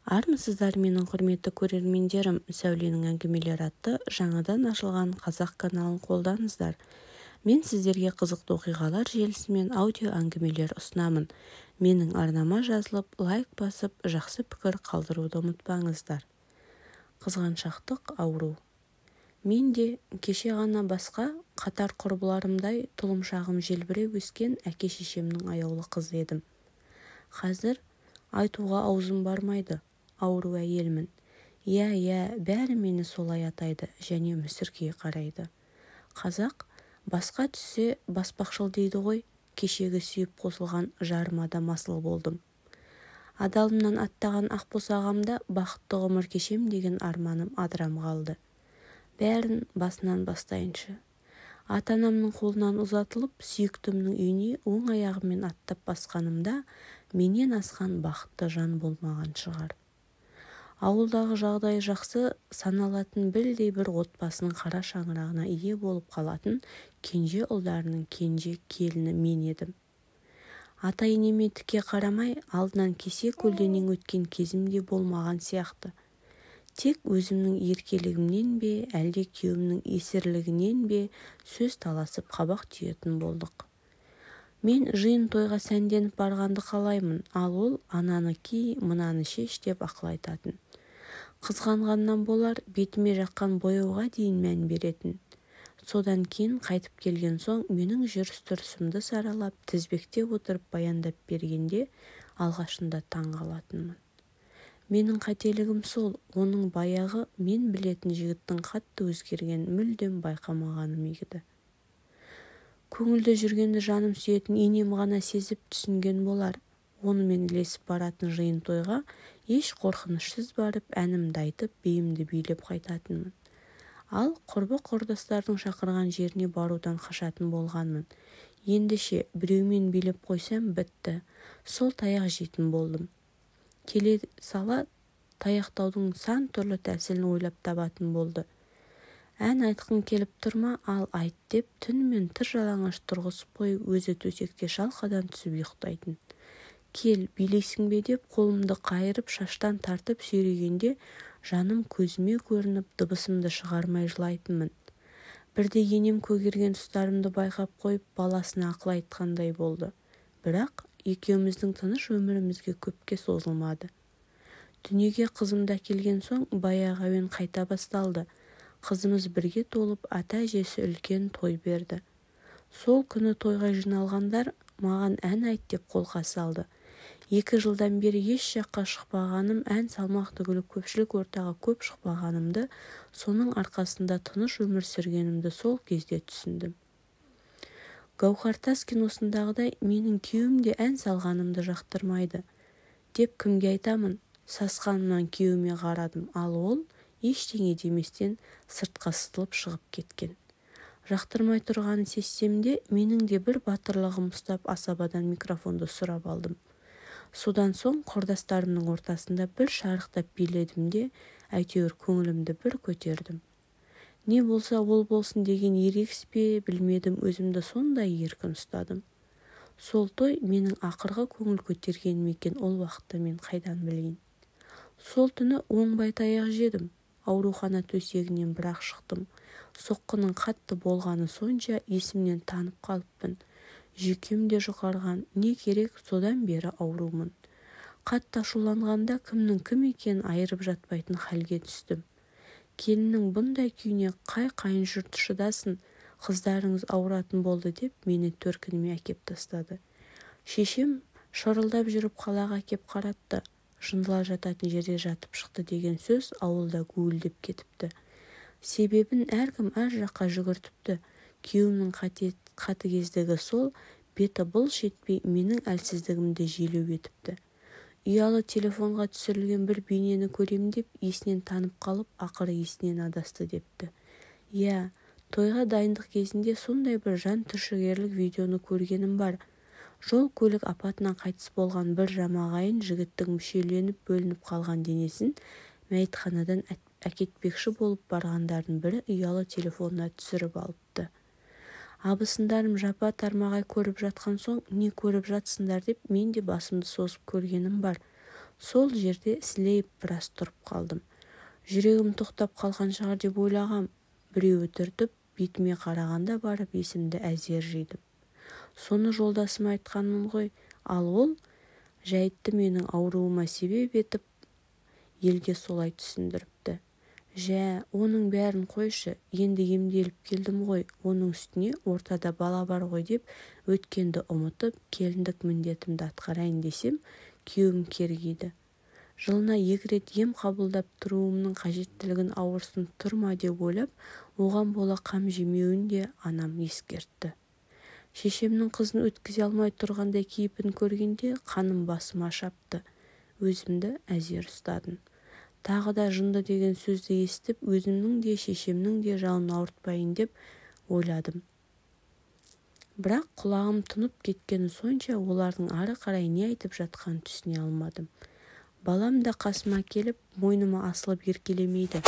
Армысыздар, менің құрметті көрермендерім! Сәуленің әңгімелері атты жаңадан ашылған қазақ каналын қолдаңыздар. Мен сіздерге қызықты оқиғалар желісімен аудио әңгімелер ұсынамын. Менің арнама жазылып, лайк басып, жақсы пікір қалдыруды ұмытпаңыздар. Қызғаншақтық ауру. Мен де кеше ғана басқа қатар-құрбыларымдай тұлымшағым желбіреп өскен әке-шешемнің аяулы қызы едім. Қазір айтуға аузым бармайды, ауру әйелмін. Иә, иә, бәрі мені солай атайды және мүсіркей қарайды. Қазақ басқа түссе баспақшыл дейді ғой, кешегі сүйіп қосылған жарыма да масыл болдым. Адалымнан аттаған ақ босағамда бақытты ғұмыр кешем деген арманым адырам қалды. Бәрін басынан бастайыншы. Ата-анамның қолынан ұзатылып, сүйіктімнің үйіне оң аяғыммен аттап басқанымда менен асқан бақытты жан болмаған шығар. Ауылдағы жағдайы жақсы саналатын білдей бір отбасының қара шаңырағына ие болып қалатын кенже ұлдарының кенже келіні мен едім. Ата-енеме тіке қарамай, алдынан кесе көлденең өткен кезім де болмаған сияқты. Тек өзімнің еркелігімнен бе, әлде күйеуімнің есерлігінен бе сөз таласып қабақ түйетін болдық. Мен жиын тойға сәнденіп барғанды қалаймын, ал ол ананы ки, мынаны шеш деп ақыл айтатын. Қызғанғаннан болар, бетіме жаққан бояуға дейін мән беретін. Содан кейін қайтып келген соң менің жүріс-тұрысымды саралап, тізбектеп отырып баяндап бергенде алғашында таң қалатынмын. Менің қателігім сол, оның баяғы мен білетін жігіттің қатты өзгергенін мүлдем байқамағаным еді. Көңілді жүргенді жаным сүйетін енем ғана сезіп түсінген болар. Онымен ілесіп баратын жиын тойға еш қорқынышсыз барып, әнімді айтып, биімді билеп қайтатынмын. Ал құрбы-құрдастардың шақырған жеріне барудан қашатын болғанмын. Ендеше біреумен билеп қойсам бітті, сол таяқ жейтін болдым. Келе сала таяқтаудың сан түрлі тәсілін ойлап табатын болды. Ән айтқың келіп тұр ма, ал айт деп түнімен тыр жалаңаш тұрғызып қойып, өзі төсекте шалқадан түсіп ұйықтайтын. Кел, билейсің бе деп қолымды қайырып, шаштан тартып сүйрегенде жаным көзіме көрініп, дыбысымды шығармай жылайтынмын. Бірде енем көгерген тұстарымды байқап қойып, баласына ақыл айтқандай болды. Бірақ екеуміздің тыныш өмірімізге көпке созылмады. Дүниеге қызымды әкелген соң баяғы әуен қайта басталды. Қызымыз бірге толып, ата-әжесі үлкен той берді. Сол күні тойға жиналғандар маған ән айт деп қолқа салды. 2 жылдан бері еш жаққа шықпағаным, ән салмақ түгілі көпшілік ортаға көп шықпағанымды, соның арқасында тыныш өмір сүргенімді сол кезде түсіндім. Гауһартас киносындағыдай менің күйеуім де ән салғанымды жақтырмайды деп кімге айтамын? Сасқанымнан күйеуіме қарадым, ал ол ештеңе деместен сыртқа сытылып шығып кеткен. Жақтырмай тұрғанын сезсем де, менің де бір батырлығым ұстап асабадан микрофонды сұрап алдым. Содан соң құрдастарымның ортасында бір шарықтап биледім де, әйтеуір көңілімді бір көтердім. Не болса ол болсын деген ерегіс пе, білмедім, өзімді сондай еркін ұстадым. Сол той менің ақырғы көңіл көтергенім екен, ол уақытта мен қайдан білейін. Сол түні оңбай таяқ жедім. Аурухана төсегінен бірақ шықтым. Соққының қатты болғаны сонша есімнен танып қалыппын. Жүйкем де жұқарған, не керек, содан бері аурумын. Қатты ашуланғанда кімнің кім екенін айырып жатпайтын халге түстім. Келіннің бұндай күйіне қай қайын жұрт шыдасын, қыздарыңыз ауыратын болды деп мені төркініме әкеп тастады. Шешем шырылдап жүріп қалаға әкеп қаратты. Жындылар жататын жерде жатып шықты деген сөз ауылда гуілдеп кетіпті. Себебін әркім әр жаққа жүгіртіпті. Күйеуімнің қатыгездігі сол, беті былш етпей менің әлсіздігімді желеу етіпті. Ұялы телефонға түсірілген бір бейнені көрем деп есінен танып қалып, ақыры есінен адасты депті. Иә, тойға дайындық кезінде сондай бір жан түршігерлік видеоны көргенім бар. Жол көлік апатынан қайтыс болған бір жамағайын жігіттің мүшеленіп бөлініп қалған денесін мәйітханадан әкетпекші болып барғандардың бірі ұялы телефонына түсіріп алыпты. Абысындарым жапа тармағай көріп жатқан соң, не көріп жатсыңдар деп мен де басымды созып көргенім бар. Сол жерде сілейіп біраз тұрып қалдым. Жүрегім тоқтап қалған шығар деп ойлағам. Біреуі түртіп, бетіме қарағанда барып есімді әзер жидым. Соны жолдасыма айтқанмын ғой, ал ол жайтты менің ауруыма себеп етіп, елге солай түсіндіріпті. Жә, оның бәрін қойшы, енді емделіп келдім ғой, оның үстіне ортада бала бар ғой деп өткенді ұмытып, келіндік міндетімді атқарайын десем, күйеуім кергиді. Жылына 2 рет ем қабылдап тұруымның қажеттілігін ауырсынып тұр ма деп ойлап, оған бола қам жемеуін де анам ескертті. Шешемнің қызын өткізе алмай тұрғандай кейпін көргенде қаным басыма шапты. Өзімді әзер ұстадым. Тағы да жынды деген сөзді естіп, өзімнің де шешемнің де жалын ауыртпайын деп ойладым. Бірақ құлағым тұнып кеткені сонша, олардың ары қарай не айтып жатқанын түсіне алмадым. Балам да қасыма келіп, мойныма асылып еркелемейді.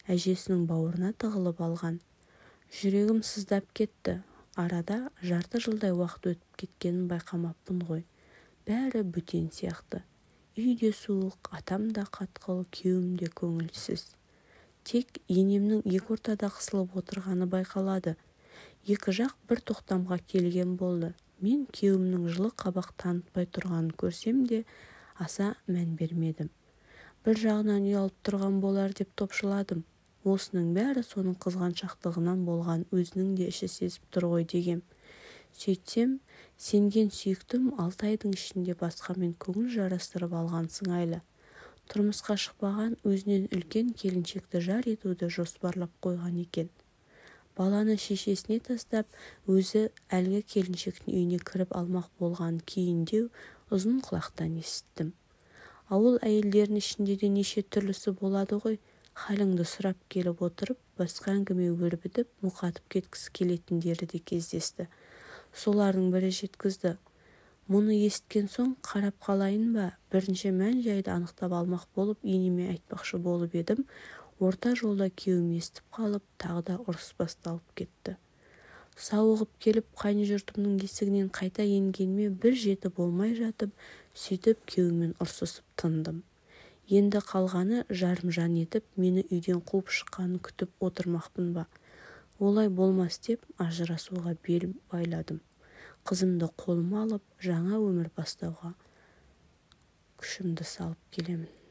Әжесінің бауырына тығылып алған. Жүрегім сыздап кетті. Арада жарты жылдай уақыт өтіп кеткенін байқамаппын ғой. Бәрі бөтен сияқты. Үй де суық, атам да қатқыл, күйеуім де көңілсіз. Тек енемнің екі ортада қысылып отырғаны байқалады. Екі жақ бір тоқтамға келген болды. Мен күйеуімнің жылы қабақ танытпай тұрғанын көрсем де аса мән бермедім. Бір жағынан ұялып тұрған болар деп топшыладым. Осының бәрі соның қызғаншақтығынан болған, өзінің де іші сезіп тұр ғой дегем. Сөйтсем, сенген сүйіктім 6 айдың ішінде басқамен көңіл жарастырып алған сыңайлы. Тұрмысқа шықпаған өзінен үлкен келіншекті жар етуді жоспарлап қойған екен. Баланы шешесіне тастап, өзі әлгі келіншектің үйіне кіріп алмақ болған кейіндеу ұзын құлақтан есіттім. Ауыл әйелдерінің ішінде де неше түрлісі болады ғой, халіңді сұрап келіп отырып, басқа әңгіме өрбітіп, мұқатып кеткісі келетіндері де кездесті. Солардың бірі жеткізді. Мұны есіткен соң қарап қалайын ба, бірінші мән-жайды анықтап алмақ болып енеме айтпақшы болып едім, орта жолда күйеуім естіп қалып, тағы да ұрыс басталып кетті. Сауығып келіп, қайын жұртымның есігінен қайта енгеніме бір жеті болмай жатып, сөйтіп күйеуіммен ұрсысып тындым. Енді қалғаны жарымжан етіп, мені үйден қуып шыққанын күтіп отырмақпын ба? Олай болмас деп ажырасуға бел байладым. Қызымды қолыма алып, жаңа өмір бастауға күшімді салып келемін.